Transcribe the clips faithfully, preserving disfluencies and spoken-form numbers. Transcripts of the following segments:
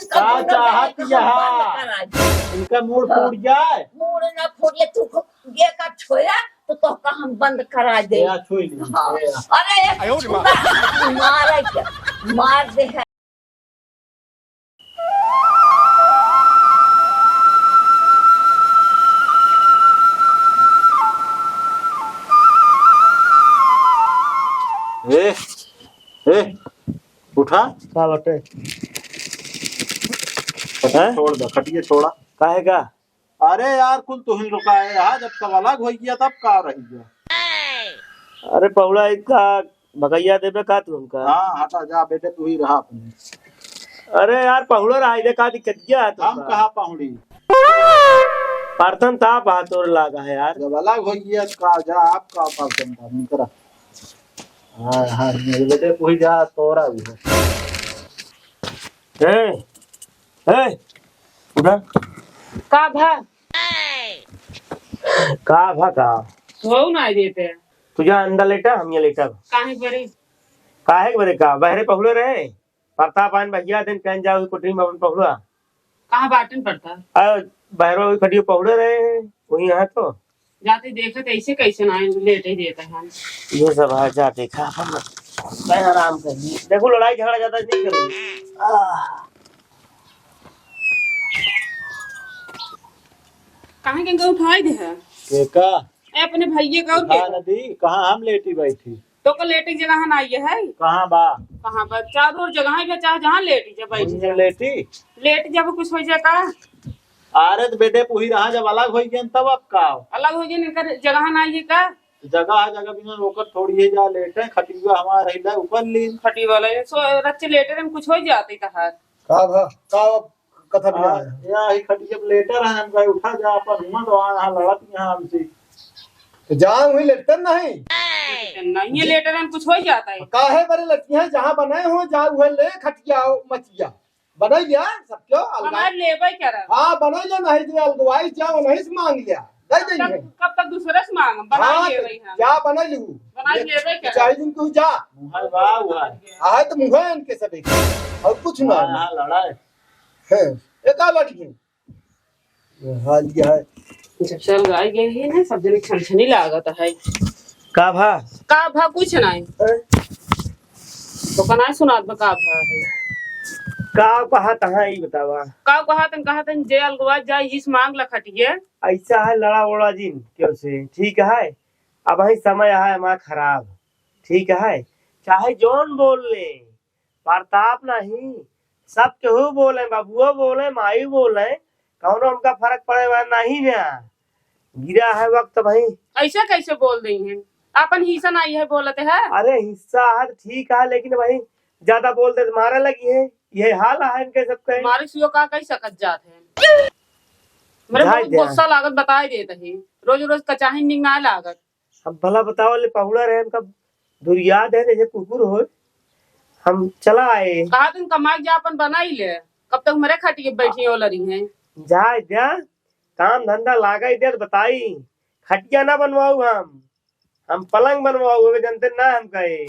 का चाहत यहा? इनका मूड़ फूट जाए। मूड़ ना फूट ले, तू ये का छोया, तो तोहका हम बंद करा दे। या, छोई ले। हाँ। या। अरे, ये आयो रे माँ। मारे के, मार दे है। ए, ए, उठा। का बाटे? हैं? छोड़ दे, खटिया छोड़ा। काहे का? अरे यार, कुल तुहिन रुका है यहाँ, जब सब अलग होइ गया तब का रहि गया? अरे पहुड़ा, इतना भगैया देबे का तू हमका? हाँ, हटा जा बेटे, तू ही रहा अपने। अरे यार, पहुड़ा रहा, इधर का दिक्कत क्या है हम तुमका? कहाँ पहुड़ी? परतन ताप आ तोर लागा है यार। जब अलग होइ गया का, जा आपका परतन ताप निकरा। हाँ, हाँ, मेरे बेटे, तू ही जा, तोरा भी है। ए, ए, उठा। का भा? का भा का? सोऊ ना देते। तू जा अंदर लेटा, हम ये लेटा। काहे बरे? काहे के बरे का? बहरे पहुड़े रहे। परताप आइन बहिया दिन कहन जाओ कोठरी में अपन पहुड़ा। कहाँ बाटन परताप? आ, बहरवा वही खटियो पहुड़े रहे हैं, वही यहाँ तो। जाते देखत ऐसे कैसे ना लेटे देता है। ये सब है, जा देखा अपन। मैं आराम कर ली। देखो लड़ाई झगड़ा ज्यादा नहीं करो। आह। काहे के उठाई दे है? के का? ए, अपने भैया का और उठा के? न दी, कहाँ हम लेटी बैठी? तो का लेटे के जगह ना ये है? कहाँ बा? कहाँ बा? चारों ओर जगह है, चाहे जहाँ लेटी जा, बैठी वहीं जा। लेटी? लेटी जब कुछ होइ जाए का? अरे तो बेटे, पुही रहा, जब अलग होइ गए तब अब का? अलग होइ गए, इनकर जगह ना ये का? जगह है, जगह बिना ओकर थोड़ी है, जा लेटे, खटिया हमारा रहिला ऊपर लीन। खटी वाला ये सो रच्चे लेटे रहन, कुछ होइ जाते तहार। का भा? का अब कथा भी हाँ, आया? या ही खटिया पे लेटे रहन, हम कहे, "उठा जा, अपन हुआ तो आ, यहाँ लड़त यहाँ हमसे।" तो जा, वहीं लेटते नहीं। नहीं, ये लेटे रहन, कुछ होइ जाता है। काहे बरे लड़ती हैं, जहाँ बनाए हो, जा, वह ले खटिया, मचिया। बनाई लिया, सब क्यों? अलगा- बनाई लेबै करब। हाँ, बनाई लिया, नहीं दे अलगवाई, जा, वहीं से मांग लिया। दे कब देंगे। तक, कब तक दूसरे से मांगब? बनाई हाँ, लेबै हम। जा, बनाई लू। बनाई ये लेबै करब। चाहे दिन तू जा। मुहर बा, हुआ है। आए तो मुँह है इनके सभी के। और कुछ ना हाँ, है। हाँ, लड़ा है। हैं, ये का बाटी है? ये हाल क्या है? जब से अलगाई गए ही ना, सब जने छनछनी लागत है। का भा? का भा, कुछ नहीं। हैं? तो का नहीं सुनात बा, का भा है? का कहा तहाँ ई बतावा? का कहा तन, कहा तन, जे अलगवा जाए, इस मांग ला खटिए। ऐसा है लड़ा ओड़ा जिन, क्यों से? ठीक है, अब ही समय है हमारा खराब। ठीक है, चाहे जौन बोल ले, परताप नहीं, सब केहू बोले, बबुओ बोले, माई बोले, कौनो हमका फर्क पड़े वाला नहीं ना। गिरा है वक्त भाई। ऐसे कैसे बोल देई हैं? अपन हिस्सा नहीं है बोलत है। अरे हिस्सा है तो ठीक है, लेकिन भाई ज्यादा बोल दे तो मारे लगी है। ये हाल है इनके सबके। मारे सियो का कही सकत जात है। मेरे जाए बहुत दे। गुस्सा लागत, बताई देत ही। रोज रोज कचाही निंगा लागत। अब भला बताओ, ले पहुड़ा रहे, हमका दुरियात है जैसे कुकुर हो। हम चला आए। कहा तुम कमाई जा, अपन बनाई ले, कब तक मेरे खटिए बैठी हो लड़ी हैं। जाए द्या, काम धंधा लागाई दे तो बताई, खटिया ना बनवाऊ हम, हम पलंग बनवाऊ, हमें जानते ना हम कहे।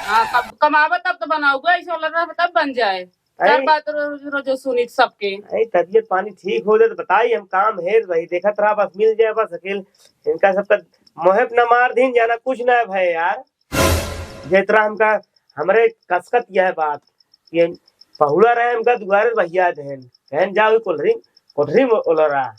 हाँ, कब कमावे तब तो बनाऊ, ऐसे वाला रहे तब बन जाए। चार आई। बात रोज रोज सुनी सबके। आई, तबियत पानी ठीक हो जाए तो बताई, हम काम हेर रही, देखत रहा, बस मिल जाए, बस अकेल इनका सबका मोहे पे न मार दीन जाना, कुछ ना भय यार। जे तरह हमका, हमरे कसकत यह बात कि पहुड़ा रहे, हमका दुआरे बहिया देन, कहन जाओ कोठरी, कोठरी में ओलरा।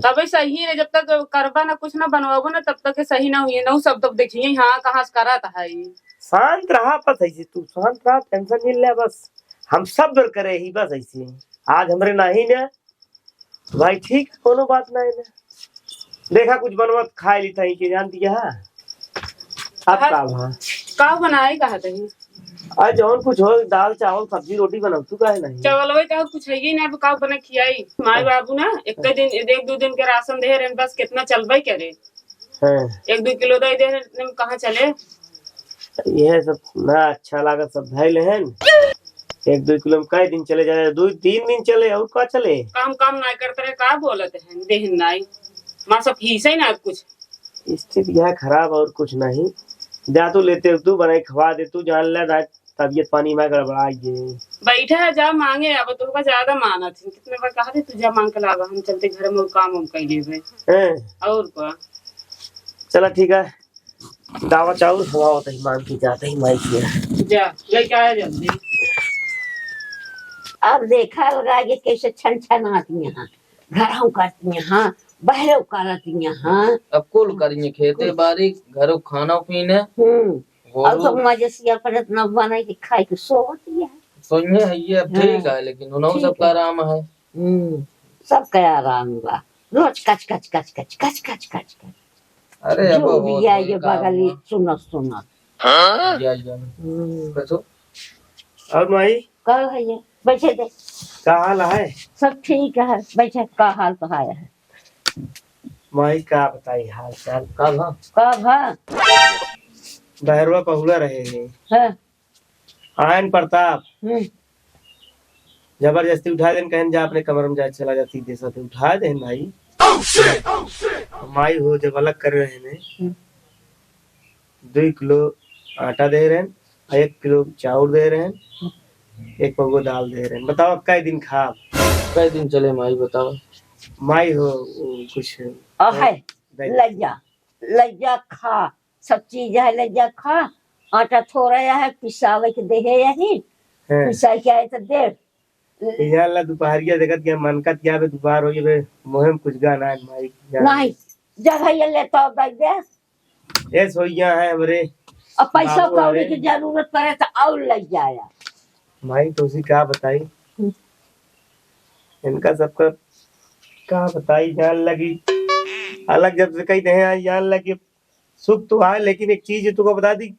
तबे सही है, जब तक करबा ना, कुछ ना बनवाबो ना, तब तक के सही ना हुई ना, सब तब देखिए, हाँ, कहाँ से करत है। शांत रहा बस ऐसे, तू शांत रहा, टेंशन नहीं ले बस। हम सब्र करे ही बस ऐसे। आज हमरे नहीं ने, भाई ठीक है, कोनो बात नहीं ने। देखा कुछ बनवा तो खाए ली तही के, जानती है? अब का भा? का बनाए कहा तही? आज जौन कुछ हो, दाल, चावल, सब्जी, रोटी बनब, तू काहे नहीं? चावल वही तो कुछ है ही नहीं, अब का बना खियाई? माई बाबू ना एक दिन, एक दो दिन के राशन दे रहे, बस कितना चलबे करे। हाँ। एक दो किलो दे दे रहे, इतने में कहाँ चले? यह सब ना अच्छा लागत, सब धैले हैं। एक दो किलो में कई दिन चले जाए, दो तीन दिन चले, और का चले? काम, काम ना करते रहे, का बोलत हैं, देहन नाई। माँ सब हिस्सा ही ना कुछ। स्थिति है खराब और कुछ नहीं। जा तू लेते हो, तू बनाई खवा दे, तू जान ले, दा-, तबियत पानी में गड़बड़ा गए। बैठा है, जा मांगे, अब तोहका ज्यादा मानत है। कितने बार कहा थे, तू जा मांग के लावा, हम चलते घर में और काम हम कर लेबे। हैं? और का? चला ठीक है, दावा चाउर हुआ होता ही मांग के जाते ही माई किया। जा, लेके आया जल्दी। अब देखा लगा ये कैसे छन छन आती यहाँ, घर हम करती यहाँ, बहरे करती यहाँ। अब कुल करिए, खेते कुल। बारी, घरो खाना पीने। हम्म। और तो मजे से अपन इतना बनाई के खाई के सोवत ही है। सोइए है ये, अब हाँ। ठीक है, लेकिन उन्हों ठीक सबका है। आराम है। हम्म, सबका आराम बा। रोज कच, कच, कच, कच। अरे, अब जो वो भी है, ये बगली सुनत, सुनत। हाँ? या, या। हम्म। कथो? और माई? का है ये? बैठे दे। का हाल है? सब ठीक है, बैठे, का हाल तो है? माई, का बताई हाल चाल? का भा? का भा? बहरवा पहुला रहे हैं। हाँ। आयन प्रताप। हम्म। जबरदस्ती उठा देन, कहन, "जा अपने कमरे में जा, चला जा सीधे साधे।" उठा देन भाई। Oh, shit! Oh, shit! माई हो, जब अलग कर रहे हैं, हम्म। दुई किलो आटा दे रहे हैं, एक किलो चाउर दे रहे हैं, एक पौवा दाल दे रहे हैं। बताओ, अब कै दिन खाब? कै दिन चले माई, बताओ। माई हो, वो कुछ अहै, दे दे। लैया, लैया खा, सब चीज है, लैया खा। आटा थोड़ा है, पिसावे के देहे यही, हाँ। पिसाई के आए तो दे। इहाँ ला दुपहरिया देखत के मन का क्या बे, दुपहर हो गई बे, मुँह में कुछ गाना है माई, गाना। नहीं, जब है ये ले तो दे दे। ए सोइया है हमरे। अब पैसा बाबू कौड़ी हरे। की जरूरत पड़े तो और ले जाया। माई, तोसी का बताई? हम्म। इनका सबका का बताई, जान लगी। अलग जब से कही दे हैं, जान लगी। सुख तो है, लेकिन एक चीज तुमको बता दी,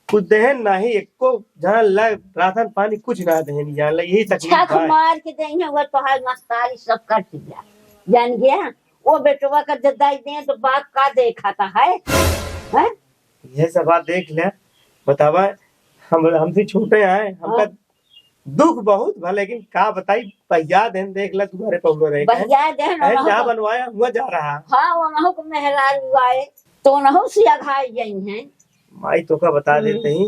कुछ देहन नाही, एको जान ला, राशन पानी कुछ ना देहन, जान ला, यही तकलीफ छक है। मार के देहन, वो तोहार मस्तारी सब कर दिया, जान गया। वो बेटवा का जब दाई दे तो बाप का देखा था, है? हैं? यह सब बात देख ले, बतावा, हम, हमसे छोटे हैं, हमका हाँ। दुख बहुत भा, लेकिन का बताई, बहिया देन, देख ले, तुम्हारे पौलो रहे हैं। बहिया देन, हैं, ओनहु क्या को बनवाया हुआ जा रहा। हाँ, ओनहु को मेहरारू आए, तो ओनहु से अघाई गई हैं। माई, तोका बता हम्म। देते ही,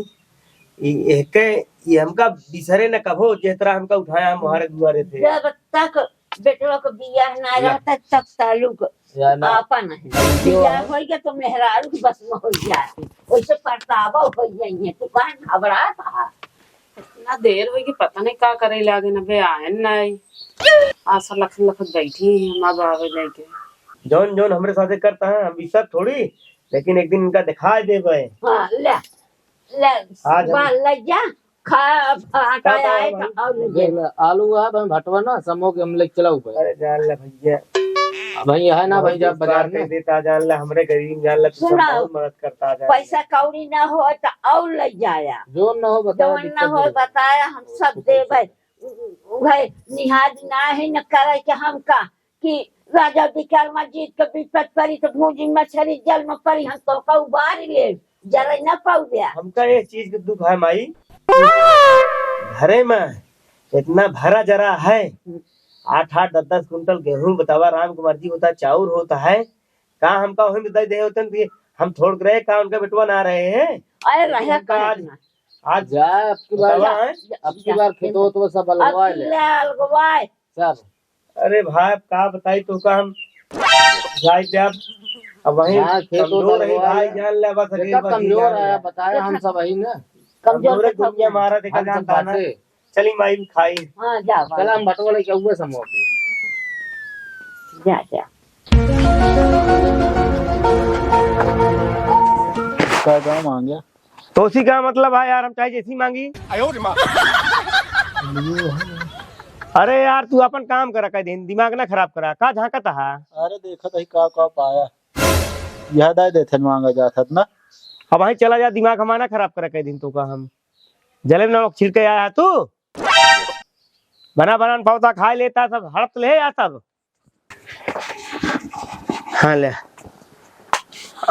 ई एहके, ई हमका बिसरे न कबो, जे तरह हमका उठाया, हम हमारे दुआरे थे। जब तक बेटवा के बियाह ना ला। रहता, तब ताल्लुक या ना। आपन है। अब जो बियाह है। होई गया तो मेहरारू के बस में हो जाए, वैसे परतावा हो जाइए, तू काहे घबरात है? इतना देर होई कि पता नहीं का करे लागे न बे, आयन नहीं। आशा लखन लखत बैठी है, हम अब आवे लेके। जौन जौन हमरे साथे करता है, हम ई सब थोड़ी, लेकिन एक दिन इनका दिखाई देबे। हाँ, ले, ले, आज हम बा, ले जा, खा, आटा का, का आए, बा? और ले देख जा। ले, आलू है, भाई, भटवा ना, समो के हम लेके चला ऊपर। अरे, जान ले भैया। भाई, है ना, भाई, बहुत जब बाजार उपकार में। कर देता, जान ले, हमरे गरीब, जान ले, तू सब सुना, बहुत मदद करता, जान ले। पैसा कौड़ी ना हो, तो और ले जाया। जो ना हो, बताया, जौन ना दिक्कत हो, नहीं। बताया, हम सब देबे। उहे निहाज नाही न करे के हमका कि राजा विक्रमाजीत के विपत परी तो भूजी मछरी जल में परी, हम तोका उबार ले, जरे न पाऊ दे। हमका ये चीज के दुख है माई, घरे में इतना भरा जरा है, आठ आठ दस दस कुंटल गेहूं बतावा, राम के मर्जी होता, चाउर होता है, का हमका वही में दे दे होतन कि हम थोड़ रहे, का उनका बेटवा ना रहे हैं? अरे रहे उनका काहे आज ना? आज जा, अब की बार, बतावा है? अब की बार खेतो तो सब अलगवाए ले। ले अलगवाए। सब। अरे भाई, अब का बताई तोका हम, जाए जब, अब वहीं हाँ, खेतो कमजोर रही अलगवाए भाई, ले। जान ले, बस देखा, अगले बार कमजोर जान है, ले। बताए हम सब वही ना। कमजोर कमजोर के दुनिया थोड़ी मारा, देखा हम सब जानता ना। बाटे। चली माई भी खाई। हाँ, जा, चला, हम बटवा लेके आउए समोह के। जा, जा। का गाँव मांग्या? तोसी का मतलब है यार, हम चाहे जैसी मांगी। अरे यार, तू अपन काम करा, कह दिन दिमाग ना खराब करा, का झांकत हा? अरे देखत ही का का पाया, यह दाई देथे मांगा जात हत ना। अब वहीं चला जा, दिमाग हमारा ना खराब करा, कह दिन तोका हम जले में नमक छिड़के आया है तू। बना बना पौधा खाए लेता सब, हड़प ले या सब। हाँ ले,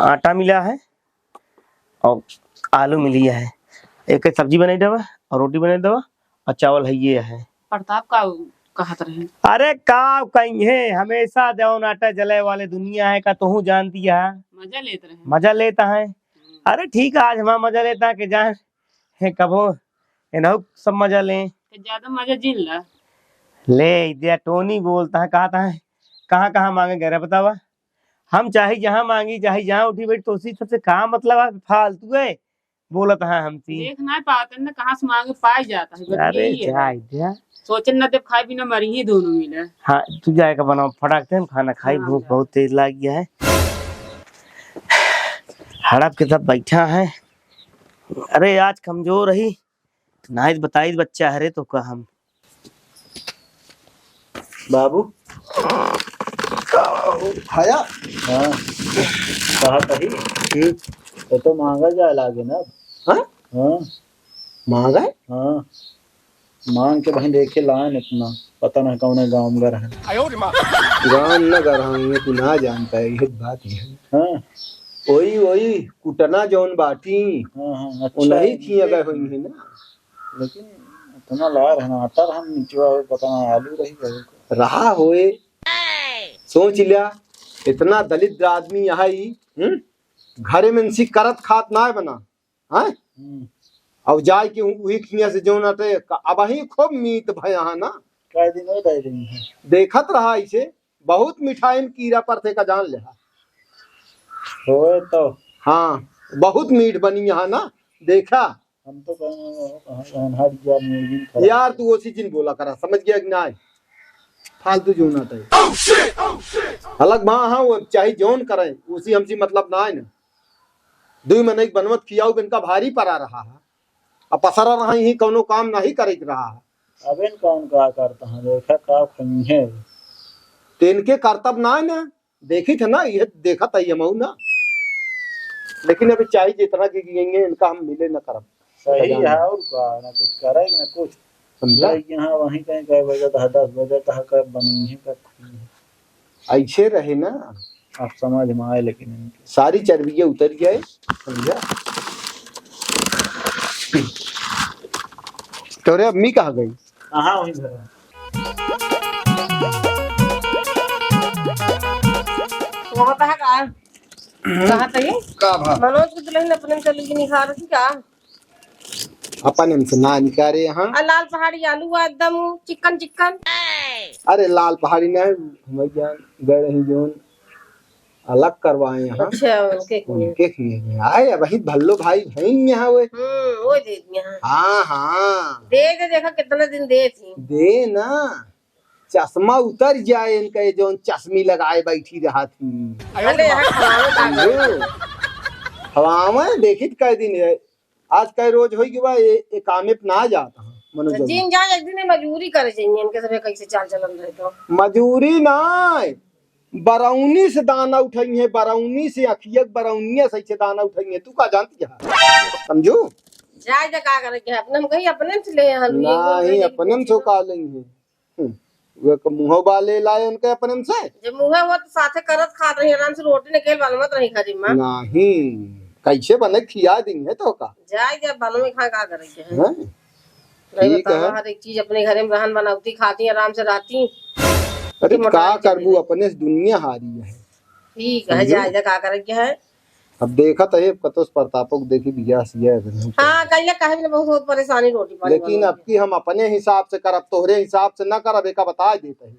आटा मिला है और आलू मिली है, एक सब्जी बनाई देवा और रोटी बनाई देवा और चावल है ये है। प्रताप का कहत रहे? अरे का कहीं है, हमेशा जौन आटा जले वाले दुनिया है का तोहू जानती है। मजा लेत रहे। मजा लेता है। हम्म। अरे ठीक है, आज हमारा मजा लेता है कि जान है कबो एनहु सब मजा लें। ज्यादा मजा जिन ला। ले, इदिया टोनी बोलता है, कहता है, कहाँ, कहाँ मांगे गए रहे, बतावा? हम चाहे जहाँ मांगी, चाहे जहाँ उठी बैठ, तो उसी सबसे का मतलब है? फालतू है, बोलत है हमसे। देख ना पाते ना, कहाँ से मांगे पाए जाता है, बस अरे यही है। जा इदिया। सोचन ना देव खाए बिना मरी ही दोनों मिले। हाँ, तू जाए का बनाओ, फटाक से हम खाना खाई, हाँ, भूख जा। बहुत तेज लाग गया है। हड़प के सब बैठा है। अरे आज कमजोर रही, नाइस बताई बच्चा हरे तो का हम। बाबू। खाया? हाँ। कहा कही? हम्म। ये तो मांगा जाए लागे ना। हाँ? हाँ। मांगा है? हाँ। मांग के वहीं देखे लाए न इतना। पता ना कौन गाँव में घर है। गाँव न घर है, ये तू ना जानता है, ये बात है। हाँ। वही, वही कुटना जौन बाटी। हाँ, हाँ, वो अच्छा, नहीं थी इनके अगर हुई है ना। लेकिन इतना ला रहना, आटा रहन निचवा हो, पता ना आलू रही गए। रहा होए, सोच लिया, इतना दलिद्र आदमी यहाँ ही, हम्म? घरे में इनसी करत खात ना बना, हैं? हम्म। अब जाए के उ-, उही खिया से जौन आटे, क-, अब ही खूब मीत भया है ना। कई दिन हो गए रही है। देखत रहा इसे, बहुत मिठाइन कीड़ा परथे का जान लेहा। होए तो। हाँ, बहुत मीठ बनी यहाँ ना, देखा। हम तो कहूँ, कहूँ, कहूँ, हट गया, मुर्गी खराब। यार, तू ओसी जिन बोला करा, समझ गया कि नाहीं? फालतू जो ना तय। अलग बा, हाँ, वो चाहे जौन करे, ओसी हमसे मतलब नाहीं ना। दुई मनई बनवत खियाऊ बिनका भारी परा रहा है। अब पसरा रहा ही कौनो काम नहीं करे के रहा है। अब इन कौन का करता है, देखा का खइहे। तो इनके करतब नाहीं ना, देखी थे ना, ये देखत है हमहू ना। लेकिन अभी चाहे जितना के गिएंगे, इनका हम मिले न करब। सही है, और का, ना कुछ करे, ना कुछ। समझा? ये यहाँ वहीं कहीं कहे बजे तक, दस बजे तक कब बनी है, कब खुली है। ऐसे रहे ना। आप समझ में आए, लेकिन इनके सारी चर्बियाँ उतर जाए, समझा? तो रे, अम्मी कहाँ गई? हाँ, वहीं घर है। वो होता है का? हम्म। कहाँ था ये? का भा? मनोज की दुल्हन अपने में चली गई निखार थी का? अपन इनसे ना निकारे यहाँ। आ लाल पहाड़ी आलू हुआ एकदम चिकन चिकन। अरे लाल पहाड़ी ना, हम जान गए रही जोन अलग करवाए यहाँ। अच्छा, उनके किए। उनके किए हैं। आए, अब वही भल्लो भाई हैं यहाँ वो। हम्म, वो दे दिए हैं। हाँ, हाँ। दे दे, देखा कितना दिन दे थी। दे ना, चश्मा उतर जाए इनका, ये जौन चश्मी लगाए बैठी रहा थी। अरे, यहाँ खवावे का समझो? खवावे, देखी त कै दिन है। आज कै रोज होई गवा, ये, ये कामे पे ना जाता है, मनोज तो बाबू। जिन जाए, एक दिन मजूरी करे जाइए, इनके सबे कैसे चाल चलन रहे तो। मजूरी ना, बरौनी से दाना उठाई है, बरौनी से, अखिया के बरौनिया से ऐसे दाना उठाई है। तू का जानती है? समझू? जाए तो का करे के, अपने हम कहीं अपने से ले हल, ये बोल नहीं, रहे हैं अपने कि से का लेंगे। हम्म, वे क-, मुँहो बाले लाए उनके अपने से। जब मुँहे हुआ तो साथे करत खात रही, आराम से रोटी निकेल वाला मत रही खाली माँ। नहीं, कैसे बने खिया देंगे तो का? जाए जब बालों में खा का करे के है? हैं? नहीं ठीक बतावा, है। हर एक चीज अपने घरे में रहन बनावती, खाती, आराम से रहती। अरे कि मोटा का चली करबू, गई। अपने से दुनिया हारी है। ठीक है, समझू? जाए जा का करे के है। अब देखत है, कतो से प्रतापो के देखी बियाह सियाह है, नहीं हाँ, कहिए काहे में बहुत, बहुत परेशानी रोटी पानी लेकिन वाला अब की हम अपने हिसाब से करब, तोहरे हिसाब से ना करब, एका बता देत है।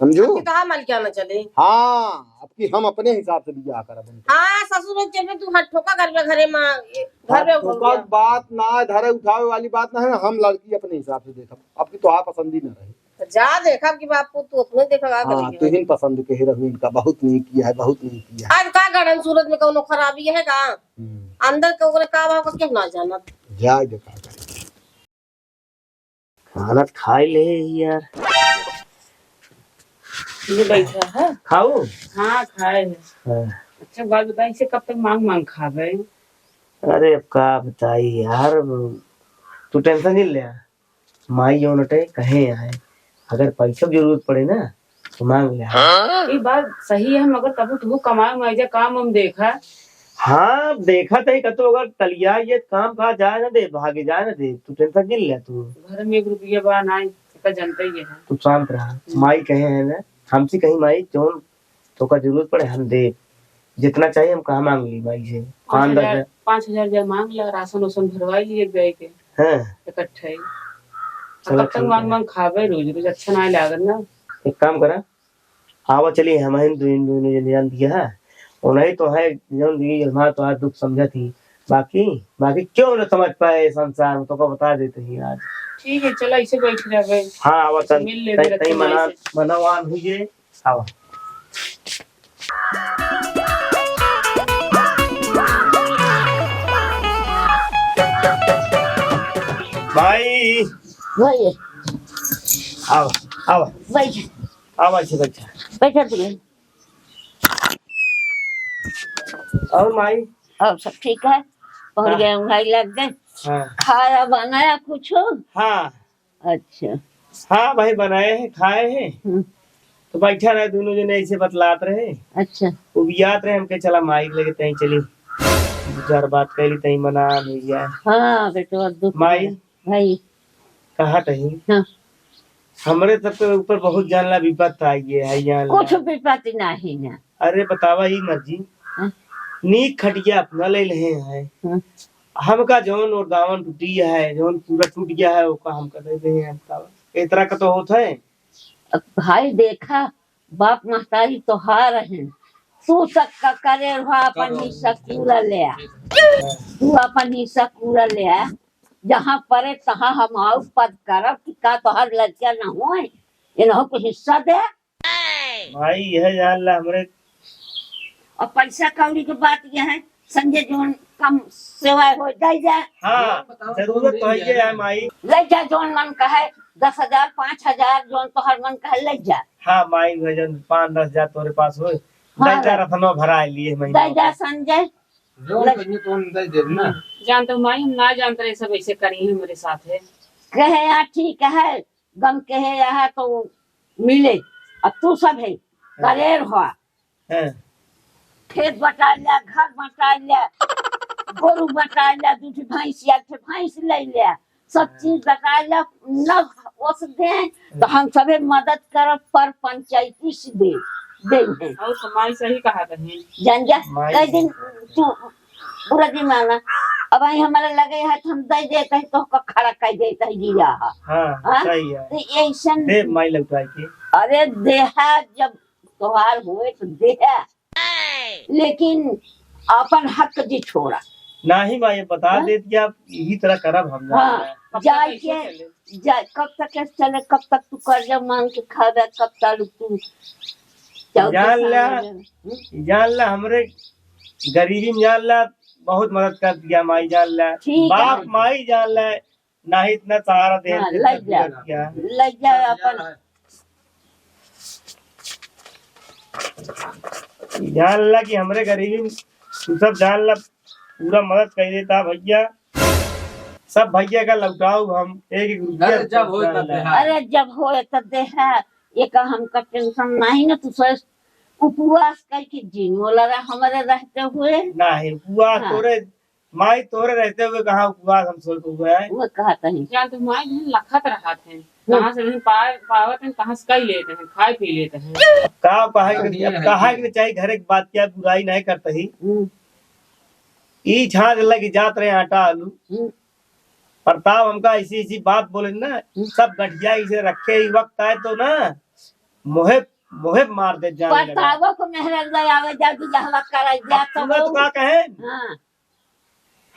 समझू? अब की कहा मलिकाना चले? हाँ, अब की हम अपने हिसाब से बियाह करब उनका। हाँ, ससुर चल में तू हट ठोका कर ले घरे में, ये घर में हाथ उठा ठोका गया। बात ना है, धरे उठावे वाली बात ना है, हम लड़की अपने हिसाब से देखब, अब की तोहार पसंद ही ना रही। तो जा देखा कि बापू, तू अपने देखा का हाँ, करेगी। तू ही पसंद के ही रहू इनका, बहुत नीक किया है, बहुत नीक किया है। आज का गड़न सूरत में कौनो खराबी है का? हम्म। अंदर के ओकरे का भाव का केहू ना जानत। जाए दे का करे। खाना तो खाए ले ही यार। ये बैठा है? खाऊ? हाँ, खाए है। हाँ। अच्छा, बात बताई, इसे कब तक मांग मांग खा गए? अरे, अब का बताई यार, तू tension नहीं ले। माई जौन हटे, कहे आए, अगर पैसा की जरूरत पड़े ना, तो मांग ले। ई बात सही है, मगर तबो तू कमाए में जा काम हम देखा। हाँ, देखा तई कतो अगर तलिया ये काम का जाए ना दे, भागे जाए ना दे, तू tension जिन ले तू। घर में एक रुपया बा ना, एका जनता ही है। तू शांत रहा। हम्म। माई कहे है ना, हमसे कहीं माई जौन तोका जरूरत पड़े, हम देब। जितना चाहिए, हम कहाँ मांग ली माई से? पाँच हजार, पाँच दस हजार। पाँच हजार रुपया मांग ला, राशन उसन भरवाई लिए गए के। हाँ। इकट्ठे ही। चला, कब तक ठीक मांग है। मांग खाबे रोज रोज, अच्छा ना लागत ना। एक काम करा, आवा चली, हम हैं दुइन, दुइन जने जान दिया है। और नहीं तो है, जौन दी, हमारा तो आज दुख समझा थी। बाकी, बाकी क्यों न समझ पाए संसार में, तो को बता देते ही आज। ठीक है, चला, इसे बैठ रहे। हाँ, आवा चल, मिल ले, तई, तई मना, से। मना वान हुई है। आवा। भाई। भाई। आवा, आवा। बैठ। आवा, इसे बैठा। बैठा तू। और माई? और सब ठीक है? पहुँच हाँ। गए, उंघाई लग गए। हाँ। खाया बनाया कुछ? हाँ। अच्छा। हाँ भाई, बनाए हैं, खाए हैं। हम्म। तो बैठा रहे, दोनों जने ऐसे बतलात रहे। अच्छा। उबियात रहे, हमके चला माई के लगे, तहीं चली। दो चार बात कैली, तहीं मना भैया। हाँ, बेटवा, दुख माई। है। भाई। कहा तहीं? हाँ। हमरे सबके ऊपर बहुत जान ला विपत आई है, है जान ला। कुछ विपत नहीं है। अरे बतावा ई मर्जी। हाँ। नीक खटिया अपना ले ले हैं। हाँ। हमका जौन और दावन टूटी है, जौन पूरा टूट गया है, ओका हमका दे दे हैं, बतावा। इस तरह का तो होत है। अब भाई देखा, बाप महतारी तोहार हैं, तू सबका करे रहा, अपन हिस्सा पूरा ले आ, तू अपन हिस्सा पूरा ले आ, जहाँ परे तहाँ हम आऊ पद करब कि का तोहार लड़किया न होए, इन्हों को हिस्सा दे। भाई, यह जान ला हमरे। और पैसा कौड़ी के बात यह है, संजय, जोन कम सेवा हो, दे जा। हाँ, जरूरत तो है ये है, माई। ले जा, जोन मन कहे, दस हजार, पाँच हजार, जोन तोहर मन कहे, ले जा। हाँ, माई, वजन पाँच दस हजार तोरे पास होए, हाँ, ले जा, ले। रतनो भरा लिए महीना दे जा, का। संजय। जोन ले। कहिए, तो हम दे देब ना। जान तो माई, हम ना जानते रहे, सब ऐसे करी है मेरे साथ है। कहे, "हाँ, ठीक है।" गम के है यहाँ तो मिले, अब तू सब है, हाँ। करेर हुआ। हाँ। खेत बटा लिया, घर बटा लिया, गोरू बटा लिया, दू ठे भैंस, एक ठे भैंस ले लिया, सब हाँ। चीज बटा लिया, न ओस दे, तो हम सबे मदद करब, पर पंचायती से दे, दे हैं। और तो माई सही कहा तही। जान जा, माई कई दिन तू बुरा दिन माना। अब आई हमारे लगे है, तो हम दे देते हैं, तो का खड़ा कर देते हैं, जिया है। हाँ, हाँ? सही है। तो ऐसन दे माई लौटाई के। अरे देहा, जब तोहार होए तो देहा, लेकिन अपन हक जी छोड़ा। नाही माई, बता हाँ? दे दिया, यही तरह करब हम। हाँ, ना। कब तक जाए ऐसे के, चले? जाए, कब तक ऐसे चले, कब तक तू कर्जा मांग के खाबे, कब तक तू जान ला, हम्म? जान ला, हमरे गरीबी में जान ला, बहुत मदद कर दिया माई जान ला, ठीक है। बाप माई जान ला, नाही इतना सहारा दे, हाँ, दे, ले जा, ले जा अपन। जान ला कि हमरे गरीबी में तू सब जान ला, पूरा मदद कर देता भैया, सब भैया का लौटाऊ हम एक एक रुपया अरे जब होए तब देहा। अरे जब होए तब देहा, ये का हमका टेंशन नाही ना, तू सोच उपवास करके जिन वाला रहा हमारे रहते हुए। नाही, उपवास हाँ। तोरे, माई तोरे रहते हुए कहाँ उपवास हम सोए हुए हैं? वो कहा तही। जान तो माई बहन लखत रहत हैं। हम्म। कहाँ से बहन पा-, पावत हैं, कहाँ से कई लेते हैं, खाए पी लेते हैं। का कहा कि, अब कहा कि चाहे घर एक बात क्या बुराई नहीं करता ही। हम्म। ई झाँझ लगी जात रहे आटा आलू। हम्म। प्रताप हमका ऐसी ऐसी बात बोले ना, हम्म। सब गठिया इसे रखे ही वक्त आए तो ना, मोहे, मोहे मार दे जान लगा। प्रतापो को मेहनत ले आवे जा कि जहवा कराई जा अब तो सुनत हो। का कहे? हाँ।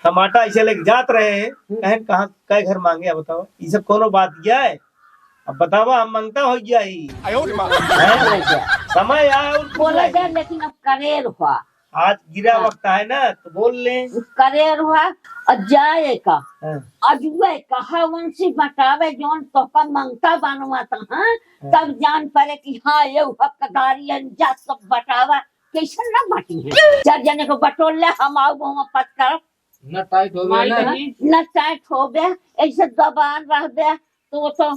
हम आटा ऐसे लेके जात रहे हैं, हम्म। कहे कहाँ, कै घर मांगे, अब बताओ, ई सब कोनो बात किया है? अब बतावा, हम मंगता हो गया ही। आयो रे माँ। हैं? समय आया और कुछ बोला नहीं। जा, लेकिन अब करेर हुआ। आज गिरा हाँ। वक्त है ना, तो बोल ले। करेर हुआ, और जाए का। हाँ। अजुए कहा वंशी बटावे, जौन तोहका मंगता बनवा त, हाँ? हाँ। तब जान पड़े कि हाँ, ये हकदारी है, जा सब बटावा। कैसे ना बाटी है? चार जने को बटोर ले, हम आऊ बहुआ पत करब। न टाइट होबे माई ना। बहिन। न टाइट होबे, ऐसे दबान रहबे, तो वो तो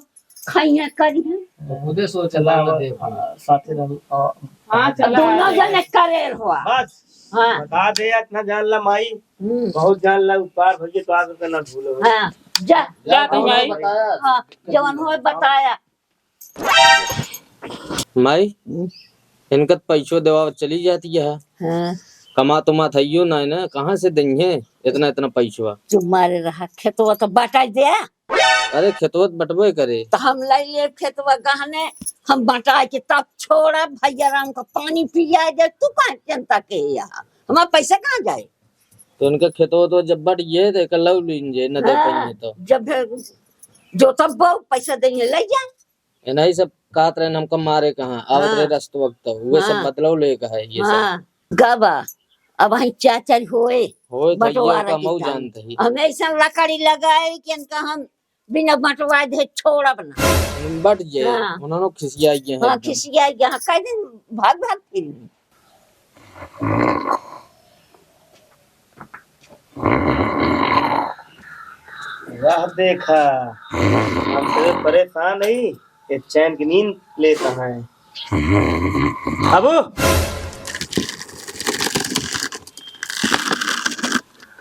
खैया करी है। तो खुदे सोच चला ला ना अब, देख। आ, साथे रहू, आ, हाँ, आ, चला दोनों आ जने जाए। करेर हुआ। बस, हाँ। बता दे, इतना जान ला माई, हम्म। बहुत जान ला, उपकार भइये तो आगे के ना भूलो। हाँ, जा। जा तू माई। बताया। हाँ, जवन होए बताया। माई, हम्म। इनका त पैसो देवा चली जाती है। हाँ। कमात उमात हइयो ना है ना, कहाँ से देंगे इतना, इतना पैसवा? चुप मारे रहा, खेतवा तो बांटा दे। अरे, खेतवा त बटबे करे। त हम लइ लेब खेतवा गहने, हम बटाइ के तब छोड़ब, भइया राम का पानी पियाइ दे। तू काहे चिंता के हिया? हमार पैसा कहाँ जाए? त उनका खेतवा तो जब बट गए, त एकर लउ लीन जे, न दे हाँ, पाइए तो। जब जोतब बो, पैसा देइहैं, लइ जा। एनही सब कहत रहेन, हमका मारे कहाँ, आवत हाँ। रहे रस्तवा क तो, उहे सब हाँ। बदलउ लेके है, ये सब। हाँ, गबा, अबहीं चार चार होए, होए तो ये बंटवारा का के मऊ काम। जानत ही। हम अइसन लकड़ी लगाई कि इनका हम बिना बंटवाए दे छोड़ब ना। बट जे, हाँ। उन्होंने खिसिया गया है हाँ, एकदम। खिसिया गया, हाँ, कह दिन भाग भाग फिर। वाह, देखा, हम तो परेशान है, ये चैन की नींद लेता है। बाबू,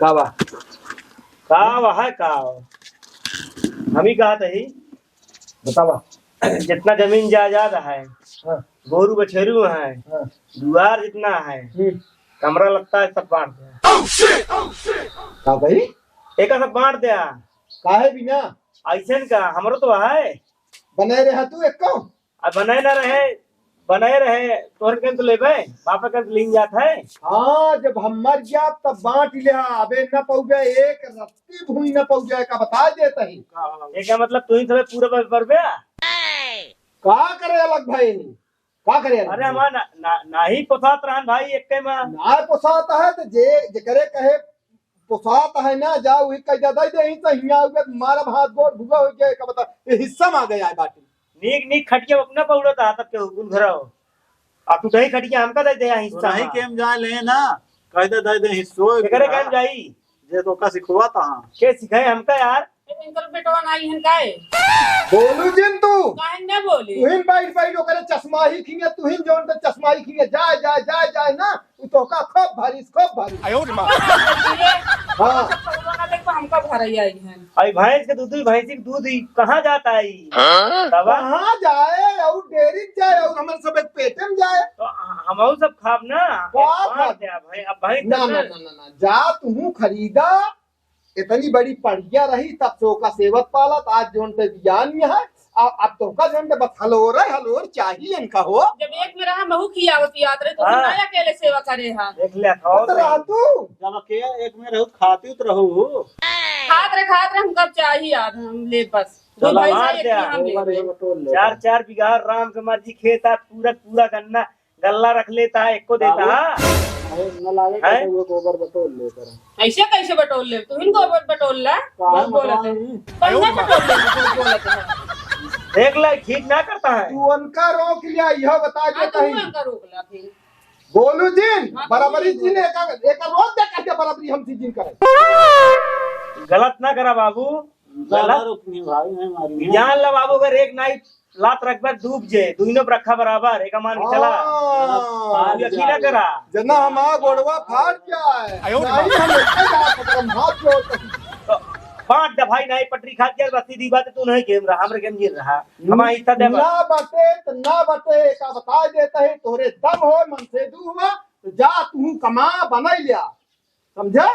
का बा? का बा है, का बा? हम ही कहत ही, बतावा। जितना जमीन जायदाद है, हाँ। गोरू बछेरू है, हाँ। दुआर जितना है, हम्म। कमरा लत्ता है, सब बांट दे। का भाई? एका सब बांट दे। काहे बिना? अइसन का, हमरो तो है। बनाए रहा तू एको? अब बनाए ना रहे, बनाए रहे, तोहर के तो लेबे, बापा के तो लीन जात है। हाँ, जब हम मर जाब, तब बांट लिहा। अबे न पउबे, एक रत्ती भूमि न पउबे, का बता देत ही। एका मतलब तू ही सबे पूरा बर-, बरबे? का करे अलग भाई? का करे अलग अरे भाई? हमार ना, ना, नाही पोसात रहन भाई, एक्के में। ना पोसात है तो जे, जेकरे कहे पोसात है ना, जा वही कह दे, दे दे, ही तो हियाँ हुए, मारब हाथ गोड़ भुगा हो गया, का बता, ये हिस्सा में आ गया है बाटी। नीक, नीक खटिया अपना पौड़त आ, तब के हुकुम धराओ। आ तू दही खटिया हमका दे दे, हिस्सा तो नहीं में। केम जाए ले ना, कह दे, दे दे, हिस्सो एकरे का। केम जाई? जे तो का सिखवा ता। के सिखाए हमका यार? ए, इनकर बेटवा नाही हन काहे? बोलू जिन तू। काहे न बोली? तुहिन बैठ बैठ ओकरे चश्मा ही खिंगे, तुहिन जौन पे चश्मा ही खिंगे, जाए, जाए, जाए, जाए ना, उ तोहका खूब भारी, खूब भारी। आयो रे माँ। हाँ। सब पगलवा ना देखो, हमका भरई आई हन। आई भैंस के दूध, भैंसी के दूध ही कहाँ जाता है? हाँ? तब? कहाँ जाए, और डेयरी जाए, और हमन सब एक पेटे में जाए। तो हमहू सब खाब ना। का एक बार खाब? दे, भाई, अब भाई ना, तब ना, ना। ना, ना, ना, जा तुहू खरीदा। इतनी बड़ी पढ़िया रही, तब से ओका सेवत पालत, आज जौन ते बियान में है, आ, अब तोहका जौन ते बस हलोर, हलोर चाहिए इनका हो। जब एक में रहा, महू खियावत याद रहे, तो हाँ। ना अकेले सेवा करे हा। देख ले, खाओ बस तो। रहा तू। जब अकेले एक में रहू, खाती तो रहू। खात रहे, खात रहे, हम कब चाहिए याद, हम ले बस। दो चलो, भाई मार से एक दे। ही हम ले। चार, चार बीघा राम के मर्जी खेत, आज पूरा, पूरा गन्ना गल्ला रख लेता है, एको देता है। अरे, न लागे हैं? कैसे वो गोबर बटोर लेकर। ऐसे कैसे बटोर ले? तू ही गोबर बटोर ला। कहाँ बहुत बोलत है। बटोर ले? कहाँ बटोर ले? बहुत बोलत है। देख ले, ठीक ना करता है। तू उनका रोक लिया, यह बता हाँ, देता तू ही। उनका रोक ला फिर। बोलू जिन, हाँ, बराबरी तू जिन, एक, एक रोज दे करके बराबरी हम जिन करे। गलत ना करा बाबू, ज्यादा गलत। रुकनी भाई, नहीं मारी। जान ला बाबू, अगर एक नाई लात रखबे डूब जे, दुइनो बरखा बराबर, एक मान के चला। हाँ। तू यकीन ना करा। जना हमार गोड़वा फाट जाए। आयो रे नहीं, बाप। हम एक जात हम हाथ जोड़ के। तो पाँच दफाई नहीं पटरी खात गया, बस सीधी बात है, तू नहीं गेम रहा, हमरे गेम जीत रहा। हमारा हिस्सा दे बस। ना बटे, तो ना बटे, का बता देता है, तोरे दम हो, मन से दू हुआ, तो जा तू कमा, बनाई लिया। समझा?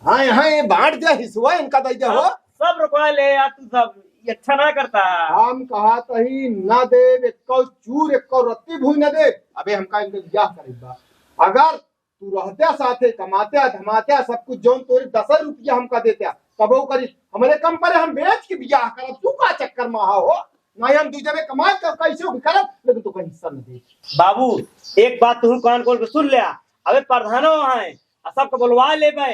हाँ, हाँ, ये बांट जा, हिस्सा इनका दे जा हो। सब, सब रुकवा ले यार, तू सब, ये अच्छा ना करता। हम कहा तही ना देब, एक्को चूर, एक्को रत्ती भूई ना देब। अबे हमका इनके ब्याह करे बा। अगर तू रहत्या साथे, कमात्या, धमात्या, सब कुछ जौन तोरे दस रुपया हमका देत्या, तबो करी। हमरे कम परे हम बेच के ब्याह करब, तू का चक्कर में हो? नहीं हम दू जने कमाए क-, कैसे भी करब, लेकिन तू कहीं हिस्सा न दे। बाबू, एक बात तू कान खोल के सुन ले। अबे प्रधानो है, आ सबके बोलवा लेबे,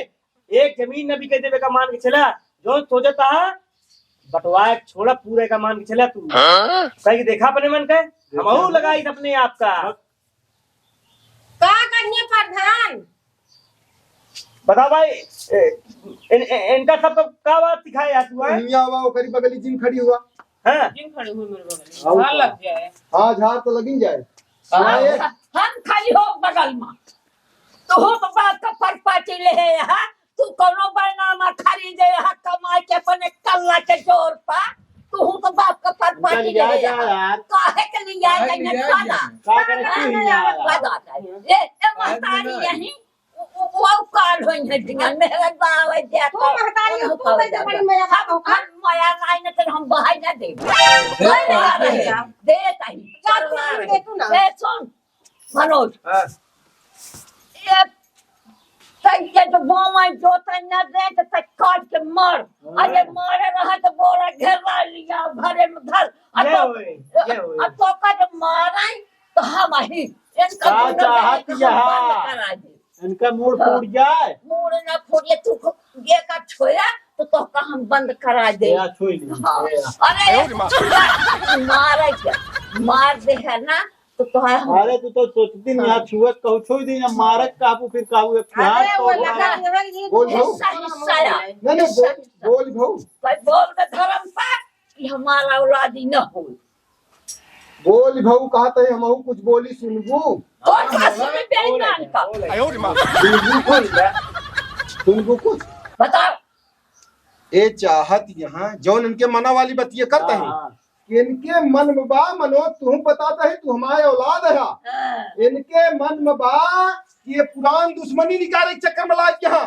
एक जमीन न बिके देबे का मान के चला, जो सोचता है, बंटवाए के छोड़ा, पूरे का मान के चला तू। हाँ? कहीं देखा अपने मन के, हमहू लगाई अपने आप का। का करिए प्रधान? बता भाई, ए, इन, इन, इनका सबका का बात सिखाए यार तू, हैं? हियाँ हुआ, ओकरी बगली जिन खड़ी हुआ। हैं? जिन खड़ी हुई मेरे बगल में। हाँ, झाड़ लग जाए। हाँ, झाड़ तो लगिन जाए। हाँ, हाँ, ये हम खड़ी हो बगल में। तू तो बाप का परपाटी ले है यहाँ। तू कौनो बैनामा खरीदे यहाँ कमाई के अपने कल्ला के जोर पा। तू तो बाप का परपाटी ले है यहाँ। काहे के लिए आए हैं खाना? का करे तू ही यहाँ आया? ए, ए महतारी यहीं उ, उ, वो काल होई है दिया, मेहरा गावे दे तू तो। महतारी, वो तू काल कैसे जावे। बड़ी मया हम, बात हो? हम मया नहीं न, तो हम बहाई ना दे। दे नहीं दे। दे। दे कहीं। जा तू करवा दे रहे। तू ना। ए, सुन, मनोज। हाँ। ये तै के जो बोवाई जोतै न दे, तो तै काट के मार। हाँ। अरे मारे रहा तो बोरा घेरा लिया, घरे में धर। अब ये तो, होए, ये होए। अब तो का जब माराई, तो हम ही इनका का गुंडा चाहत है, तो हम यहाँ? बंद करा दे। इनका मूड़ हाँ। फूट जाए। मूड़ ना फूटे, तू खो-, ये का छोया, तो तोहका हम बंद करा दे। या छोई ली। हाँ। या। अरे, आयो रे माँ। मारे के, मार दे है ना, तो तोहार हम अरे, तू तो सोचती नहीं, हाँ। यहाँ छुए कहू, छोड़ दी, यहाँ मारत काबू, फिर काबू, एक अरे, हाथ वो तो लगा, मारा। यहाँ ये बोल भाऊ। हिस्सा, हिस्सा या। नहीं, नहीं, हिस्सा, बोल, हिस्सा। बोल भाऊ। भाई, बोल दे धर्म पर कि हमारा औलादी न हो। बोल भाऊ, कहत है, हमहू कुछ बोली, सुनबू? कौन सा सुने बेईमान का? आयो रे माँ। सुनबू कुछ? सुनबू कुछ? बताओ। ए चाहत यहाँ, जौन इनके मना वाली बतिये करत है, हाँ। इनके मन में बा, मनोज, तू बताता है, तू हमारे औलाद है। हाँ। इनके मन में बा कि ये पुरान दुश्मनी निकाले के चक्कर में लाग यहाँ।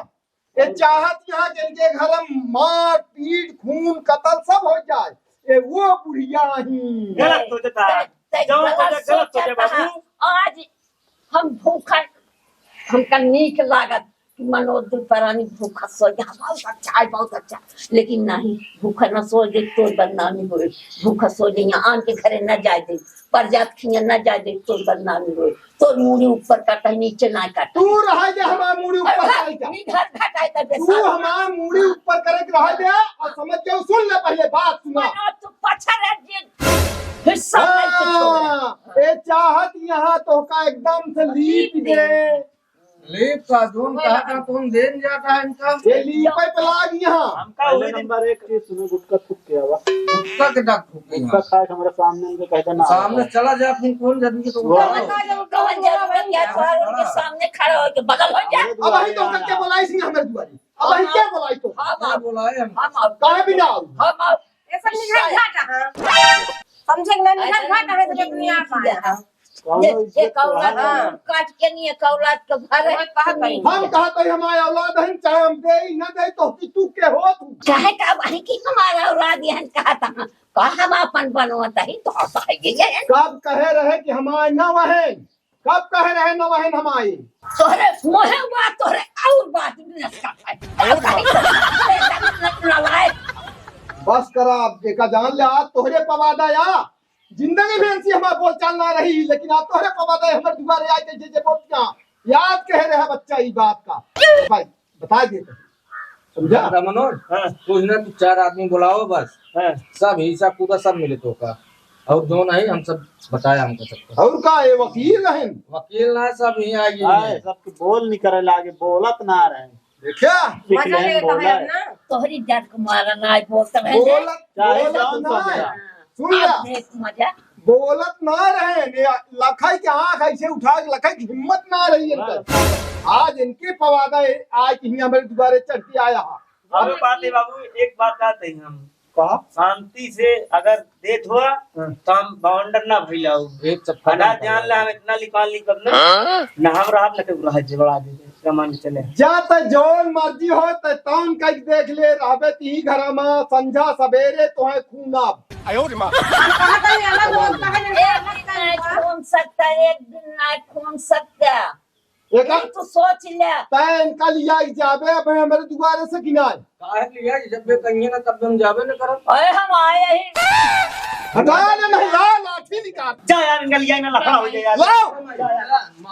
ये चाहत यहाँ जिनके घर में मार, पीट, खून, कत्ल सब हो जाए, ये वो बुढ़िया ही। गलत सोचता। ते, ते जौन गलत सोचे, गलत सोचे सोचता बाबू। है। आज हम भूखा, हमका नीक लागत कि मनोज दुपरानी भूखा सो जाए, बहुत अच्छा है, बहुत अच्छा। लेकिन नहीं, भूखा न सो जाए, तोर बदनामी होए। भूखा सो जाए, यहाँ आन के घरे न जाए दे। परजात खिया ना जाए दे, तोर बदनामी होए। तोर मूड़ी ऊपर काटा, नीचे ना काटा। तू रहा दे, हमार मूड़ी ऊपर अरे, करे का। निधर घटाए कर दे, तू साला। हमार मूड़ी ऊपर करे के रहा दे, और समझ के सुन ले पहले बात सुना। मनो तू पछा रह जे, हिस्सा नहीं कुछ हो रहा। हाँ, ए चाहत यहाँ तोहका एकदम से लीप दे। लीप का जोन कहा था, कौन देन जाता है इनका? ये लीपे पे लाग यहाँ। हमका पहले हुए दिन नंबर एक चीज सुनो, गुटखा थूक के आवा। गुटखा के डाक थूक के गुटखा यहाँ। खाए के हमारे सामने इनके कहते ना सामने आवा। चला जा, फिर कौन जादू के तो वो उठा कौन लो। जादू, कौन जादू का क्या सवाल उनके सामने खड़ा होके बगल हो जा। हमारे अब अभी तो दुआरे उनका क्या आया। बोलाई इसने हमारे दुआरे? अब अभी क्या बोलाई तो? हम क्या आओ। बोलाए हम? हम आओ। काहे भी ना आओ? हम आओ। ये सब निघर घाटा है। समझे कि ना, निघर घाटा है, तो दुनिया पाया है। कौनो ये, ये इज्जत कौलाद तो है? हाँ। काट के नहीं है, कौलाद के भरे। मैं कहा कहीं। हम कहा तो हमारे औलाद है, चाहे हम दे ही ना दे, तो कि तू के हो तू? चाहे का वही की हमारा औलाद यहन कहा था, का हम अपन बनवत ही, तो ऐसा है ये है। कब कहे रहे कि हमारे ना वहन? कब कहे रहे ना वहन हमारे? तोहरे मोहे हुआ, तोहरे और बात में नसका है। और कहीं तो लड़ाई। बस करा, एका जान ले, आज तोहरे पवादा या। जिंदगी में ऐसी हमार बोलचाल ना रही, लेकिन आज तोहरे पवादा हमारे दुआरे आए, जैसे जे बोलतिया। याद कहे रहे बच्चा ई बात का। भाई, बता दे। समझा? दादा मनोज, हाँ। कुछ ना, तू चार आदमी बुलाओ बस। हाँ। सब हिसाब पूरा सब मिले तो का। और जो नहीं, हम सब बताया हमको सबको। और का, ये वकील रहन? वकील ना, सब यहीं आ गए आए, हैं। सबके बोल नहीं करे लागे, बोलत ना रहे। देखा? मजा लेता है ना। तोहरी जात को मारा ना, बोलत रहे ना। बोलत, चाहे बोलत जौन ना समझा। है। सुन अब ला। देख मजा। बोलत ना रहे, ये लखई के आँख ऐसे उठा के लखई की हिम्मत ना रही इनकर। बस। आज इनके पवादा है, आज ही हमारे दुआरे चढ़ के आया है। अब बात है बाबू, एक बात कहते हैं हम। कहा? शांति से अगर देत हुआ, हाँ। तो हम बाउंडर ना भइला हो। एक चप्पल अना ना जान ला, हम इतना लिखा लिख करना। हाँ? ना हम रहब, ना केहू रह जे बड़ा दे, जमान के चले। जा त जौन मर्जी हो, त तौन कइके देख ले, रहबे ती घरा मा, संझा सबेरे तोहे खूनब। आयो रे माँ। हम कहा था, ये अलग बोलता है, एक दिन ना खून सकता, एक दिन ना खून सकता। एका यही तो सोच ले। तै इनका लिया के जाबे अब हमरे दुआरे से कि नाय? काहे लिया के जब कहिए ना तब हम जाबे न करब। अरे हम आए ही। हटा ले नहीं ला लाठी निकाल। जा यार इनका लिया ना लफड़ा हो जाए यार। लाओ।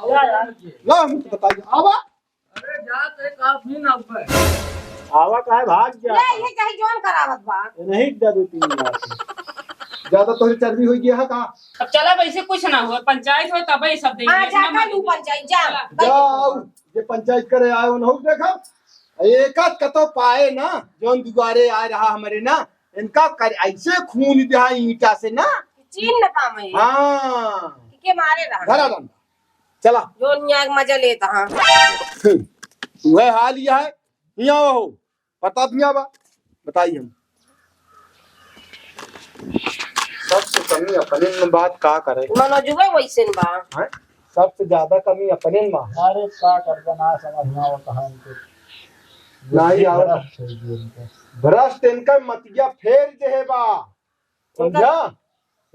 जा यार। लाओ हम तो बताइए। आवा। अरे जा ते का भी ना पे। आवा काहे भाग जा? ले ये कहीं जोन करावत बा। ये नहीं जा दो तीन बार। ज्यादा तोहरी चर्बी हो गया है का? अब चला, वैसे कुछ ना हो, पंचायत हो तब ये सब देंगे। हाँ, जा इतना कर मत लू दीजिए। पंचायत, जा। चला। जाओ, जे पंचायत करे आए हो, नहु देखा, एक आध कतो पाए ना, जौन दुआरे आए रहा हमरे ना, इनका कर, ऐसे खून दिया ईंटा से ना। चीन न पावे। हाँ। के मारे रहा। धरा रहा। चला। जौन यहाँ के मजा लेता, हाँ। हम्म। वह हाल यह है, यहाँ हो। पता भी आवा, बताई हम। सबसे कमी अपने में बात का करे? मनोजुबे वैसे न बा। हैं? सबसे ज्यादा कमी अपने मा। अरे का करबा, ना समझ मा आवत है इनके। नाही आवत। भ्रष्ट है जी इनके। भ्रष्ट इनका मतिया फेर जे है बा। समझा?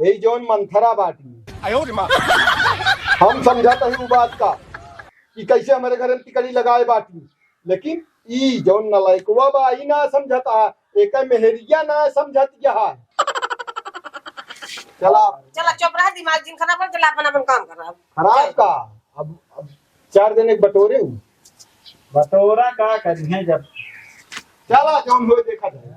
यही जौन मंथरा बाटी। हम समझाता ही उ बात का कि कैसे हमरे घर में तिकड़ी लगाए बाटी, लेकिन ई जौन नलायकवा बा, ई ना समझता, एकर मेहरिया ना समझत यह। चला। चला, चुप रहा, दिमाग जिन खराब कर, चला, अपन, अपन काम करा। खराब का? अब, अब चार जने बटोरे हूँ। बटोरा का करिहे जब। चला, जौन होए देखा जाए।